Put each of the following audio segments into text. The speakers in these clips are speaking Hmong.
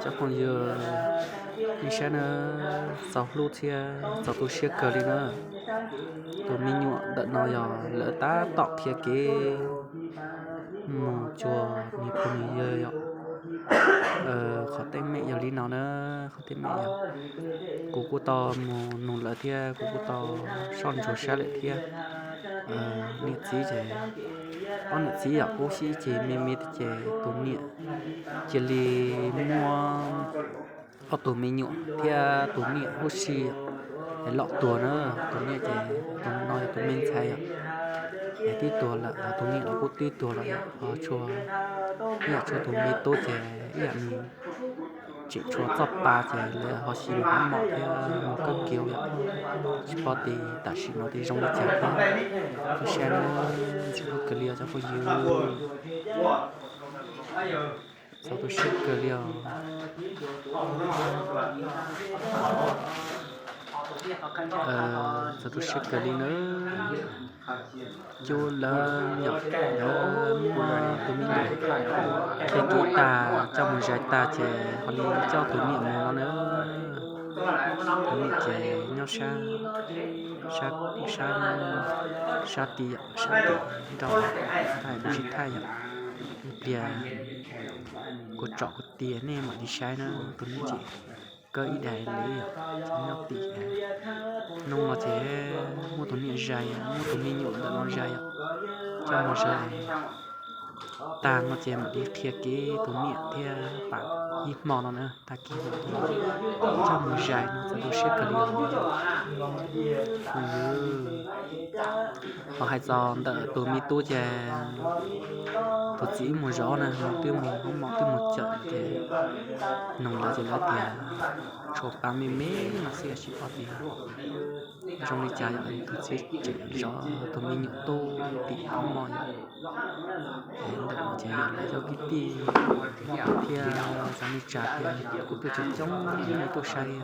Cov phooj ywg, nej saib na, txaus hlub thiab txaus tu siab kawg li na. Tus me nyuam ntawm no yog lawv tab tom qhia kev mus cuag nws pog nws yawg yom. Qhov teeb meem yog li no na, qhov teeb meem yog kuv kuj tau mus nug lawv thiab kuv kuj tau soj ntsuam saib lawm thiab. Niam txiv ces, ob niam txiv yom, ub sib ces me me ces tus niam cia li muab ob tug me nyuam thiab tus niam huab si es lom tuag na. Tus niam ces, tus no yog tus me ntxhais yom, es twb tuag lawm, tus niam los kuj twb tuag lawm yom, ho tshuav, ib yam tshuav tus me tub ces ib yam nws tseem tshuav txoj pa ces lawv ho xyuas nws hab mom thiab mus kawm kiav yom. Tsis paub tias tam sim no ces zoo li cas thiab. Txaus tu siab na, txaus hlub kawg li os cov phooj ywg. Txaus tu siab kawg li os. Txaus tu siab kawg li na. Cov lawv nyom, lawv muaj tus me nyuam qhia kev tag coj mus zais tag ces ho li coj tus niam mus no na. Tus niam ces nyob sab, sab, sab tid yom, sab tid nrau, thaij kuv tsis thaij yom. Ib pliag kuv tsom kuv tias nej mam li saib na, tus niam ces kaw ib daim li yom, ces nyob tim hnub no ces muab tus niam zais, muab tus me nyuam ntawm no zais yom, coj mus zais tag no ces mam li qhia kev tus niam thiab pam ib hmo no na, tag kis mam li coj mus zais no. Txaus tu siab kawg li os. Ho hais txog ntawm tus me tub ces tus txiv wb mus zov na, twb mus hoob mom twb mus cawm ces nug lawv ces lawv tias tshuav pa me me no xwb, tsis paub tias zoo li cas yom. Tus txiv tseem zov tus me nyuam tub tim hoob mom yom. Ntawm no ces yog lawv cov kwv tij thiab cov neej tsa thiab kuj tuaj coob coob tuaj saib li.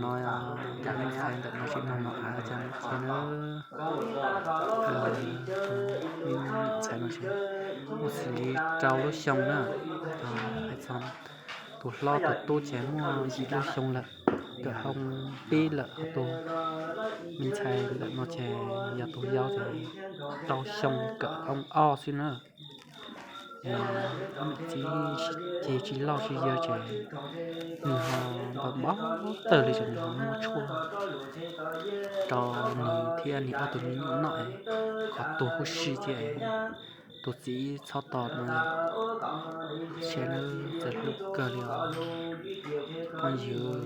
No cov neeg ntawm no tsis mloog no av cas mus qhia na. Tus me nyuam ntxhais no ces muaj xws li rau lub xyoo na. Hais txog tus hlob tus tub ces muaj yim lub xyoo lawm, kawm hoob peb lawm. Ho tus me ntxhais ntawm no ces yog tus yau ces rau xyoo kawm hoob ob xwb na. Ob niam txiv ces tsis loj tsis yawg ces nws ho npau npau taws li ces nws ho muab tshuaj rau nws thiab nws ob tug me nyuam noj es qhov tuag huv si thiab es tus txiv txhob tos no. Ces nws txawm hlub kawg li os phooj ywg.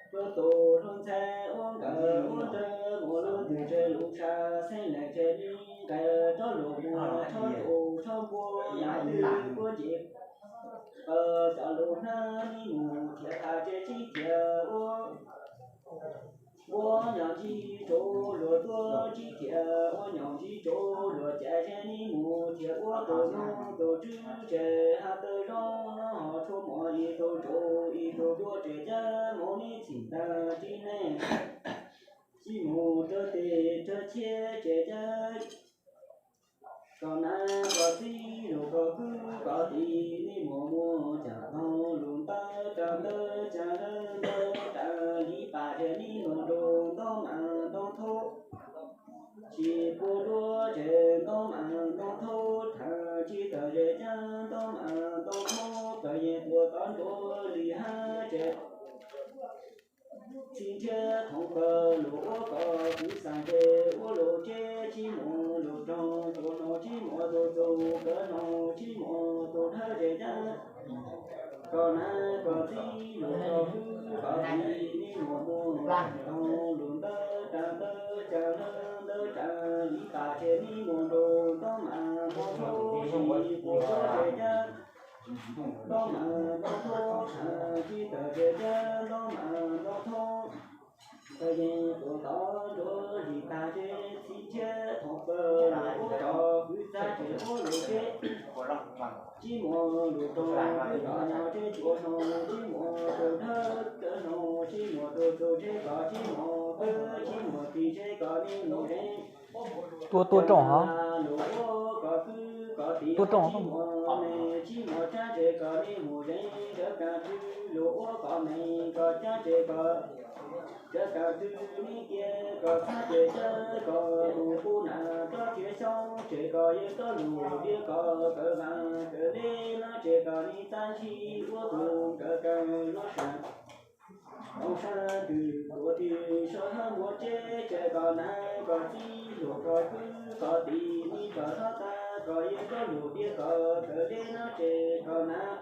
Tus hlub ntxhais ua nkawm ua nrawg mus lub twg tseg lub sab xeeb lees tseg nqes rov lug mus rov tus rov npua yam twg puab ces cov lub hnab nib mus thiab tas tseg tsis thiab ua nyob tsis tsaus luag tuaj tsis thiab ua nyob tsis tsaus luag cas tseg nib mus thiab ua tus nug tus tswb tseg hab tawg zog ho tshuav mov ib tug tsaus ib tug tuaj tseg cas mus nib txhim tag tsis neeg tsis mus rau tes rau chiab tseg cas kom nab kom txib lug kom kwv kom tij nib mus muaj cam taug lug ntawd Ua tod nruab li hab tsev, txhij nrhiab thoov kawg lug ua koj kwv xaam tsev, ua lug tsheb tsis muaj lug raug, tsuas hnov tsis muaj tug txug kawg, hnov tsis muaj tug dhawv tsev cab. Koj nam koj txiv lug koj kwv koj tij, neb muaj muaj tau lug ntawv tsaa ntawv caa ntawv tsaa li tas tsev, neb muaj nrug ntob mas ntob thoob, tsis puab tsev cab. Ntob mas ntob thoob, tsis tawm tsev cab ntob mas ntob thoob. Koj yeej tuaj tod nruab li tag tsev, txhij nrhiab thoov kawg lug ua koj kwv xaam tsev, ua lug tsheb tsis muaj lug raug, kwv koj nyob tsev tsuas hnov tsis muaj tug dhawv kawg, hnov tsis muaj tug txug tsev, koj tsis muaj kwv tsis muaj tij tsev, koj neb mus zeem. Tua tua rooj hov. Tua rooj hov. Tsis muaj tsab tsev, koj neb mus zeem rawv kav twg lug ua koj meem, koj tsab tsev koj rawv kav twg neb kiag, koj txhab tsev cab koj mus pub nam tsob txhia xyoob tsev, koj yeej txhob lug diav koj kawm vaam kawm leb nab tsev, koj neb txav ntshis ua tug nkawd kawg lub sab. Tau sab twg tuav tig sab hab muaj tsev tsev, koj nam koj txiv hluas koj kwv koj tij, neb koj hlob tag koj yeej txhob lug diav koj kawm leb nab tsev, koj nam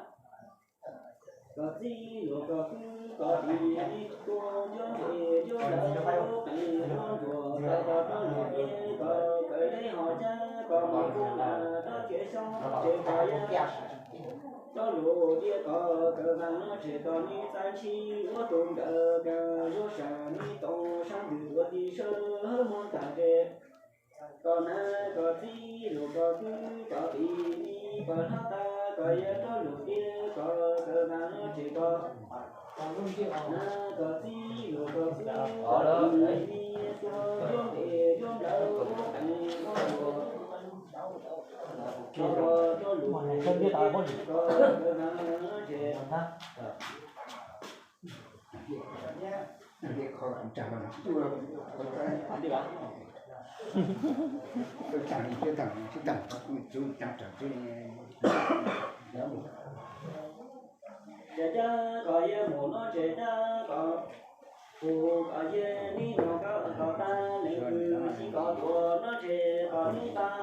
koj txiv hluas koj kwv koj tij, neb tuaj ncuab npe ncuab lawv lub qeej lub nruas, koj txhob lug diav koj kawm leb hov cab, koj mus pub nam tsob txhia xyoob tsev, koj yeej txhob lug diav koj kawm vaam nab tsev, koj neb txav ntshis ua tug nkawd kawg lub sab. Neb tau sab twg tuav tig sab hab muaj tag tsev, koj nam koj txiv hluas koj kwv koj tij, neb koj hlob tag koj yeej txhob lug diav koj kawm vaam nab tsev, koj nam koj txiv hluas koj kwv koj tij, neb tuaj ncuab npe ncuab lawv lub qeej lub nruas, koj txhob lug diav koj kawm vaam nab tsev. Tsev cab koj yeej mus nab tsev cab koj, kuv koj yeej neb nug koj koj tag, leej twg tsis koj tuav nab tsev koj neb tag.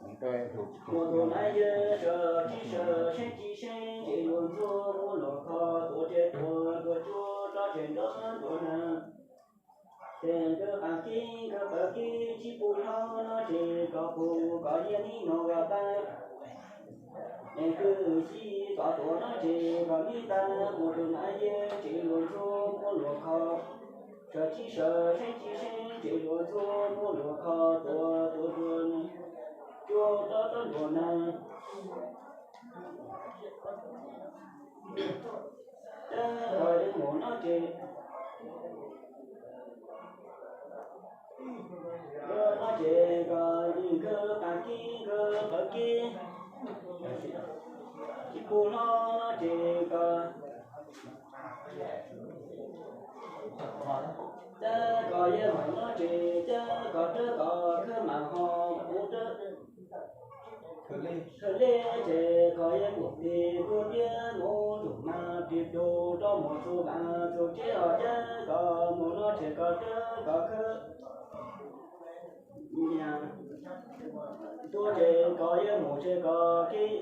Muaj tug nam yawg sawv tsis sawv seeb tsis seeb, tsev luag ntxuag muaj luag kho, tuav tsev tuag tuav cuab, rov tsev nrov ntuag nag. Ces nkawd qas kib nkawd qas kib tsis pub hlob nab tsev koj, kuv koj yeej neb nug koj tag. Leej twg tsis koj tuav nab tsev koj neb tag, muaj tug nam yawg tsev luag ntxuag muaj luag kho, sawv tsis sawv seeb tsis seeb, tsev luag ntxuag muaj luag kho, tuav tuav cuab, cuab rov rov ntuag nag. Cab koj yeej mus nab tsev, nab tsev koj yeej nkawd qas kib nkawd qas kib, tsis pub hlob nab tsev koj. Cab koj yeej mus nab tsev, cab koj rab koj khawb mas ho ub rab. Khaws lej tsev koj yeej mus tig tuaj tiab, mus ntuj mas tig plug rov mus txug mas txug tsev, ho cab koj mus nab tsev koj rab koj khawb. Tuaj tsev koj yeej mus tsev koj kib,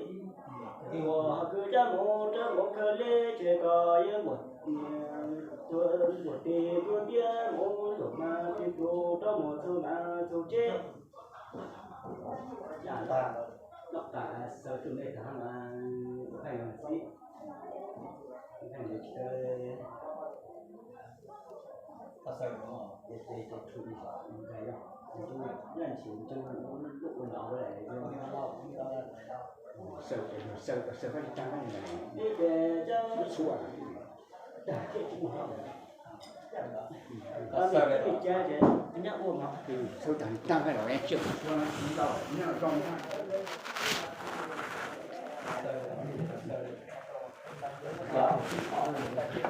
ua ho kwv cab mus rab mus khaws lej tsev koj yeej mus, mus tig tuaj tiab, mus ntuj mas tig plug rov mus txug mas txug tsev. Yam ntag, noj tas xaws tus me tas mas ua pheej txib, ua pheej tsis tau xaws, ces ces ces tshum ntag, yog ntsuj, yog ntshis ntsuj lub ua nov lawm, xaws xaws xaws xaws xaws fab li tag, xaws tag li tag los tsis